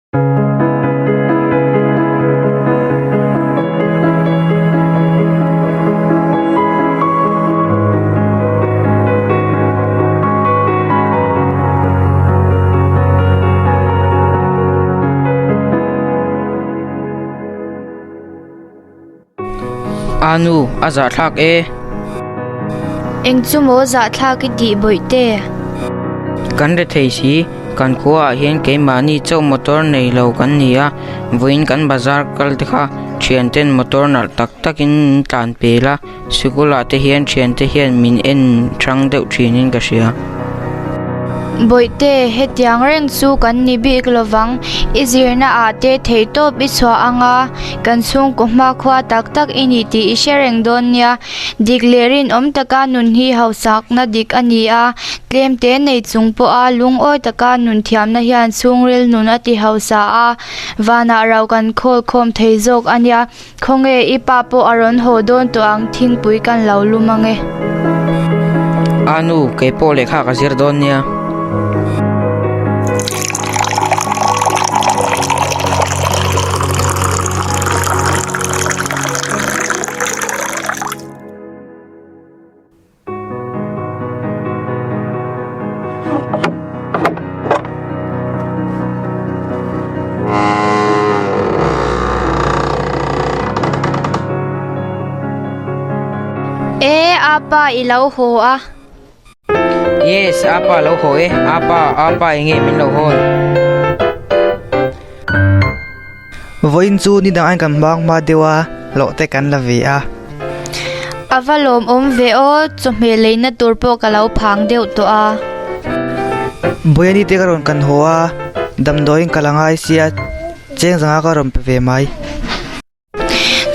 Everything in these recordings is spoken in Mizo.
A nu, a zahthlak e. Eng chu maw zahthlak i tih bawihte? Kan re thei si, kan khuaah hian keimahni chauh motor nei lo kan ni a, vawiin kan bazar kal te kha thianten motor nalh tak takin min tlan pel a, Sikulah te hian thiante hian min en hrang deuh thinin ka hria. Bawihte, hetiang reng chu kan ni bik lovang. I zirna ah te theihtawp i chhuah anga, kan chhungkaw hmakhua tak tak i ni tih i hre reng dawn nia. Dik leh rinawm taka nun hi hausakna dik a ni a, tlemte nei chung pawha lungawi taka nun thiamna hian chhungril nun a ti hausa a, vanah rau kan khawl khawm thei zawk a nia. Khawnge i pa pawh a rawn haw dawn tawh ang, thingpui kan lo lum ange. A nu, kei pawh lehkha ka zir dawn nia. E, apa i lo haw a. Yes, apa lo haw e. Apa, apa enge min lo hawn. Vawiin chu ni dang aiin kan hmang hma deuh a, hlawh te kan la ve a. A va lawmawm ve aw, chawhmeh leina tur pawh ka lo phang deuh tawh a. Bawihani te ka rawn kan haw a, damdawiin ka la ngai sia, cheng zanga ka rawn pe ve mai.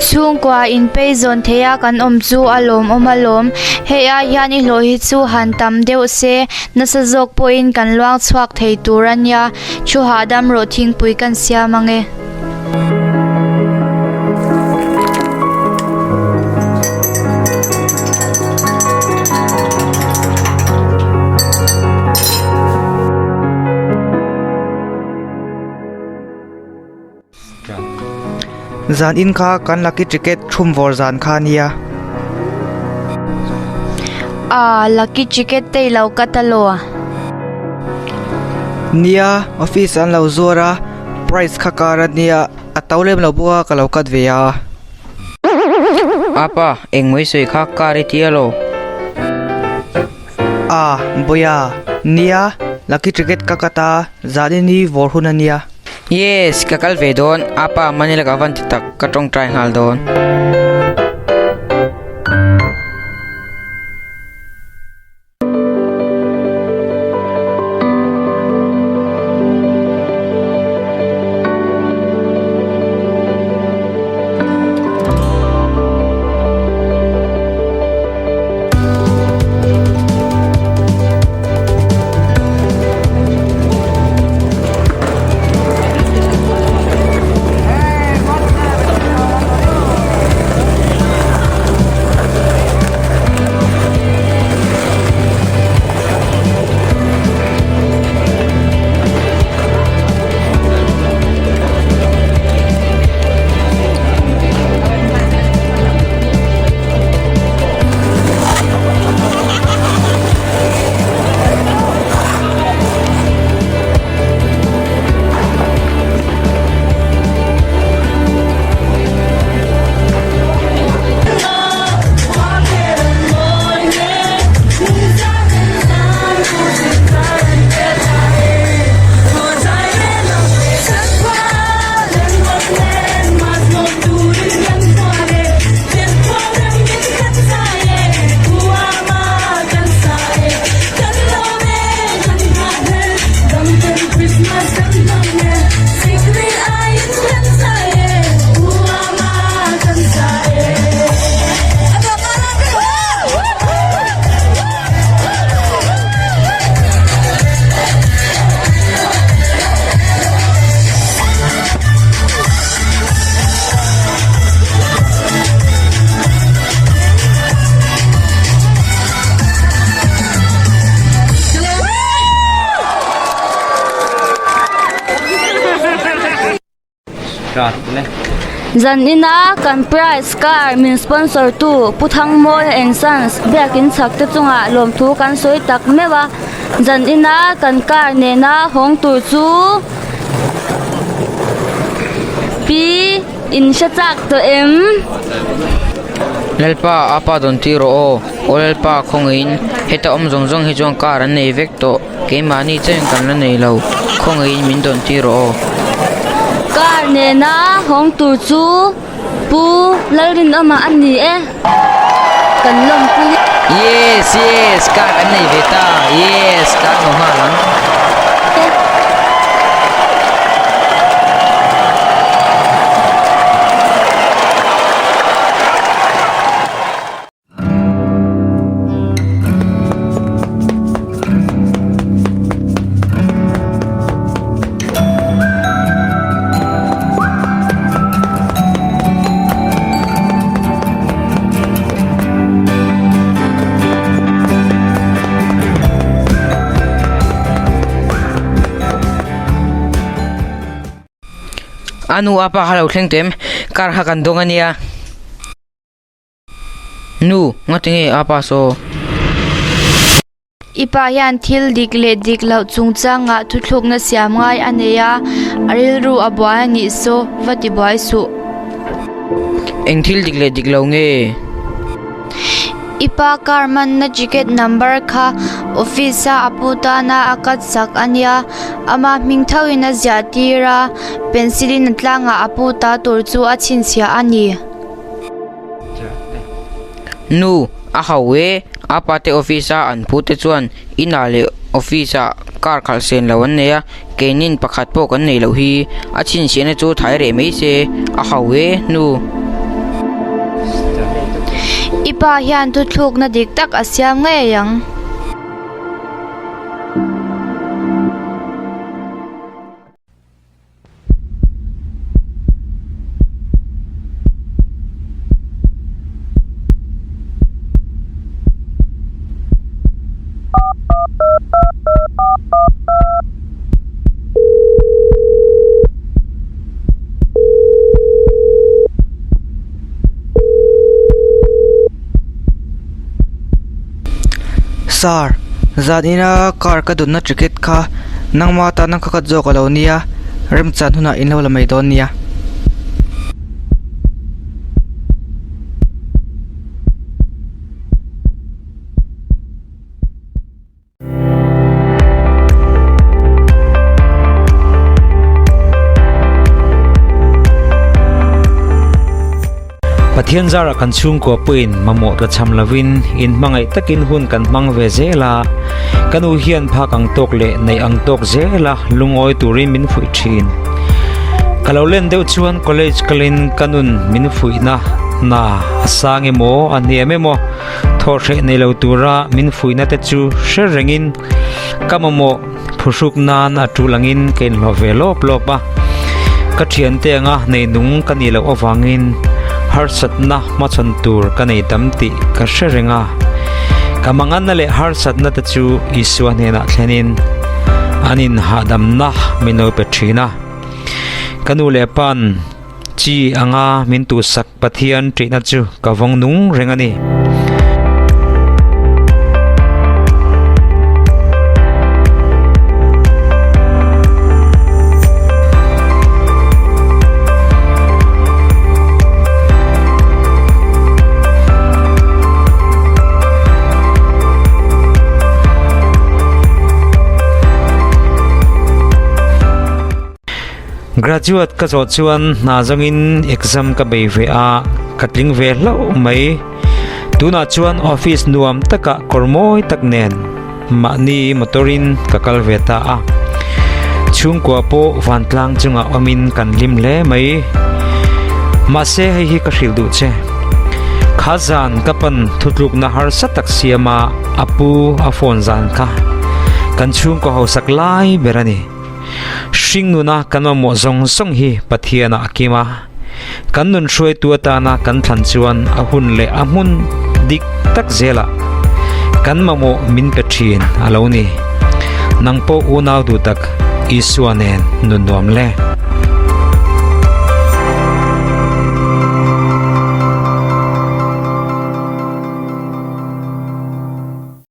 Chhungkua inpei zawn theia kan awm chu a lawmawm alawm. Hei ai hian i hlawh hi chu han tam deuh se, nasa zawk pawhin kan luang chhuak thei tur a nia. Thu hahdam rawh thingpui kan siam ang e. Zan in kha kan lucky ticket thum vawr zan kha nia. Aa lucky ticket te ilo cut alo. Nia office an lo zuar a price kha kar a nia a to lem lo bawk a ka lo cut ve a. Apa engmawii sawi kha kar i ti alo. Aa Bawia nia lucky ticket ka cut a zan in hi vawr hun a nia. Yes, ka kal ve dawn, apa Manila ka van ti tak, ka tawngtai nghal dawn. Zan ina kan prize car min sponsor tu Pu Thangmawia and Sons biakin chhak te chungah lawmthu kan sawi tak meuh a, zan ina kan car nena hawng tur chu Pi in hre chak tawh em? Lalpa a pa dawn tir rawh aw, aw Lalpa khawngaihin heta awm zawng zawng hi chuan car an nei vek tawh. Keimahni cheng kan la nei lo, khawngaihin min dawn tir rawh aw. Car nena hawng tur chu Pu Lalrinawma a ni e, kan lawmpui e. Yes yes car kan nei ve ta yes car hmu nghal ang. A nu a pa kha lo thleng teh em car kha kan dawng a nia. Nu, ngati nge a pa saw? I pa hian thil dik leh dik loh chungchangah thuthlukna siam ngai a nei a, a rilru a buai a nih saw, va ti buai suh. Eng thil dik leh dik lo nge? I pa car manna ticket number kha office a a pu tana a cut sak a nia, ama hming thoin a ziah tir a, pencil in a tlangah a pu ta tur chu a chhinchhiah a ni. Nu, a hau e, a pate office a an pute chuan inah leh office ah car khalh sen lo an nei a, keinin pakhat pawh kan nei loh hi, a chhinchhiahna chu thai reh mai se, a hau e, nu. I pa hian thuthlukna dik tak a siam ngei ang. Sir, zan ina car ka dunna ticket kha nangma tana kha khat zawk a lo nia, remchan hunah in lo la mai dawn nia. Pathian zarah kan chhungkua pawhin mamawh tla cham lovin in hmangaih takin hun kan hmang ve zel a, ka nu hian phak ang tawk leh neih ang tawk zela lungawi turin min fuih thin. Ka lo len deuh chuan college kalin ka nun min fuihna hna a sang emaw a hniam emaw Thawhhreh nei lo tura min fuihna te chu hre rengin ka mamawh phuhruk nan a tul angin ka inhlawh ve lawp lawp a. Ka thiante anga nei nung ka nih loh avangin harsatna hmachhawn tur ka nei tam tih ka hre reng a. Ka manganna leh harsatna te chu Isua hnenah thlenin an inhahdamna min lo pe thin a. Ka nu leh pa'n Chi anga min tuhsak Pathian ṭihna chu ka vawng nung reng a ni. Graduate ka zawh chuan hna zawngin exam ka bei ve a, ka tling ve hlauh mai. Tunah chuan office nuam takah kawr mawi tak nen mahni motor in ka kal ve ta a. Chhungkua pawh vantlang chungah awmin kan hlim hle mai. Mahse hei hi ka hrilh duh che. Kha zan ka pan thutlukna harsa tak siama a pu a phone zan kha kan chhungkaw hausak lai ber a ni. Hring nuna kan mamawh zawng zawng hi Pathianah a kim a, kan nun hruaitu atana kan thlan chuan a hun leh a hmun dik tak zelah kan mamawh min pe thin a lo ni. Nang pawh unau duh tak Isua nen nun nuam le.